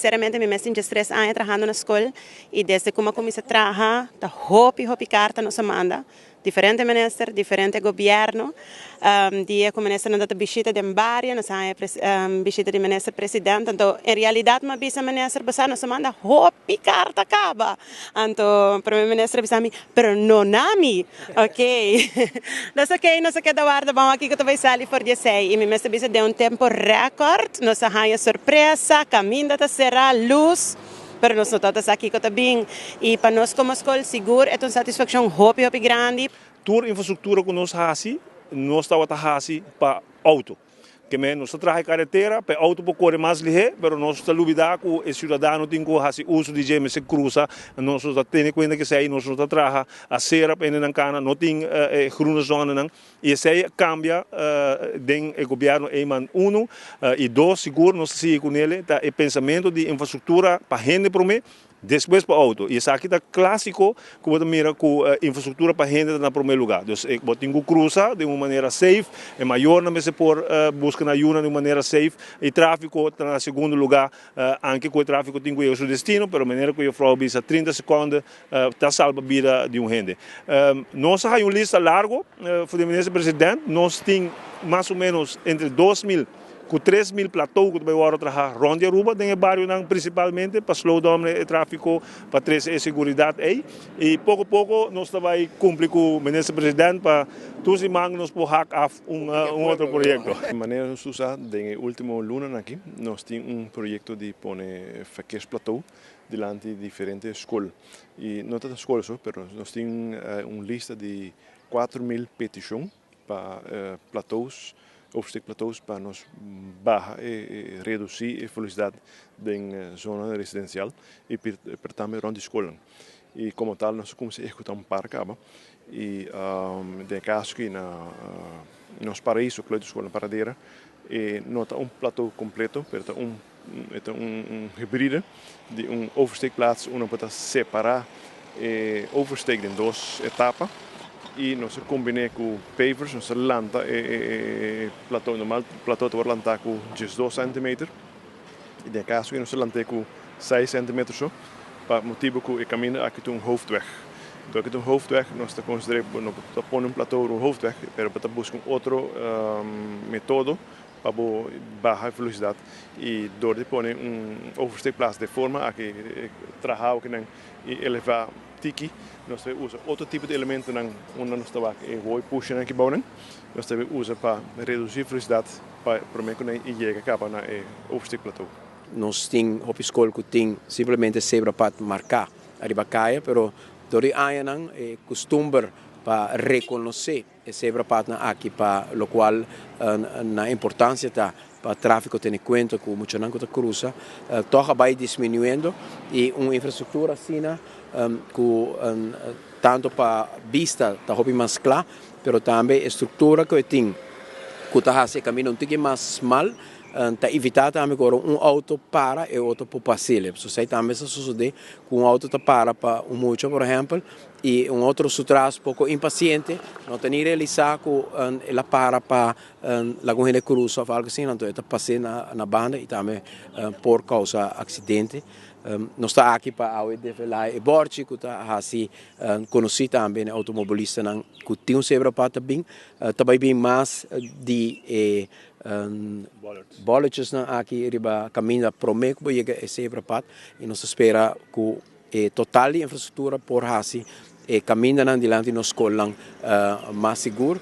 Sinceramente, mi mes tin 3 aña trahando na scol y desde cu mi a cuminsa traha, ta hopi hopi carta nos a manda. Diferente minister, diferente gobierno. Dia cu minister nan ta bishita den bario, nos a bishita di minister presidente. Anto, en realidad, m'a bisa minister, basa nos a manda hopi carta caba. Anto, prome minister a bisa mi, pero no na mi. Ok. Dus ok, nos a keda warda ban aki cu ta bay sali for di esey. Y mi mester bisa den un tempo record, nos a haya sorpresa, caminda ta cera, luz, pero nos no tabata sa kico ta bin. Y pa nos como scol, sigur, e ta un satisfaccion hopi hopi grandi. Tur infrastructura cu nos hasi, nos tabata hasi pa auto. Kiermen nos ta traha caretera, pa auto por core mas lihe, pero nos ta lubida cu e ciudadano tin cu hasi uso di dje, mester cruza, nos ta tene cuenta cu esey nos ta traha acera pa nan cana, no tin groene zone nan, y esey a cambia den e gobierno Eman 1 y 2. Sigur nos sigui cu ne, ta e pensamento di infrastructura pa hende prome, despues pa auto. Y esaki ta clasico cu bo mira cu infrastructura pa hende na prome lugar. Anto, bo tin cu cruza di un manera safe, e mayor nan mester por busca nan yiu di un manera safe, y trafico ta na segundo lugar, aunke cu e trafico tin cu su destino, pero manera cu juffrouw bisa, 30 seconde ta salba bida di un hende. Nos tin un lista largo, pa minister presidente, nos tin mas o menos entre 2 mil cu 3 mil plateau cu bay wordo traha rond di Aruba, den bario nan principalmente, pa slow down e trafico, pa trece e seguridad ey. Y poco poco nos ta bay cumpli cu minister presidente pa tur siman nos por haak af un otro proyecto. Di manera nos usa, den ultimo luna aki, nos tin un proyecto di pone verkeersplateau dilanti diferente scol. Y no tanto scol so, pero nos tin un lista di 4 mil peticion pa plateaus, oversteekplateaus, pa nos baha y reduci e velocidad den zona residencial y tambe rond di scol. Y como tal, nos a cuminsa ehecuta un par caba. Y den caso cu na nos Paraiso, kleuterschool na Paradera, e no ta un plateau completo, pero ta un hybride di un oversteekplaats, unda por separa e oversteek den dos etapa y nos a combina cu pavers, nos a lanta e plateau normal, plateau ta lanta cu 12 cm y den caso nos a lanta cu 6 cm so, pa motibo cu e caminda aki ta un hoofdweg. Anto, aki ta un hoofdweg, nos ta considera, no ta pone un plateau un hoofdweg, pero pa busca un otro metodo pa baha e velocidad y door di pone un oversteekplaats di forma aki traha cu nan y eleva tiki, nos ta usa otro tipo di elemento nan unda nos ta e hooi push nan aki bou, nos ta usa pa reduci velocidad pa prome cu nan yega caba na e oversteekplateau. Nos tin hopi scol cu tin simplemente zebrapad marca ariba caya, pero door di aña nan e custumber pa reconoce e zebrapad nan aki, pa locual na importancia ta pa trafico tene cuenta cu mucha nan ta cruza, toch bay disminuyendo y un infrastructura asina cu tanto pa vista ta hopi mas cla, pero tambe e structura cu tin cu ta haci caminda un tiki mas smal, ta evita tambe cu un auto para y otro por pasa. So esey tambe ta sucede cu un auto ta para pa un mucha, por ehempel, y un otro su tras poco impaciente, no ta ni realisa cu el a para pa algun hende cruza of algo asina, anto e ta pasa na banda y tambe por causa accidente. Nos ta aki pa awe devela e borchi cu ta hasi conoci tambe na automobilista nan cu tin un zebrapad bin, tambe bin mas di bolletjes nan aki riba caminda prome cu yega e zebrapad y nos ta spera cu e total di infrastructura por hasi e caminda nan dilanti nos scol mas sigur.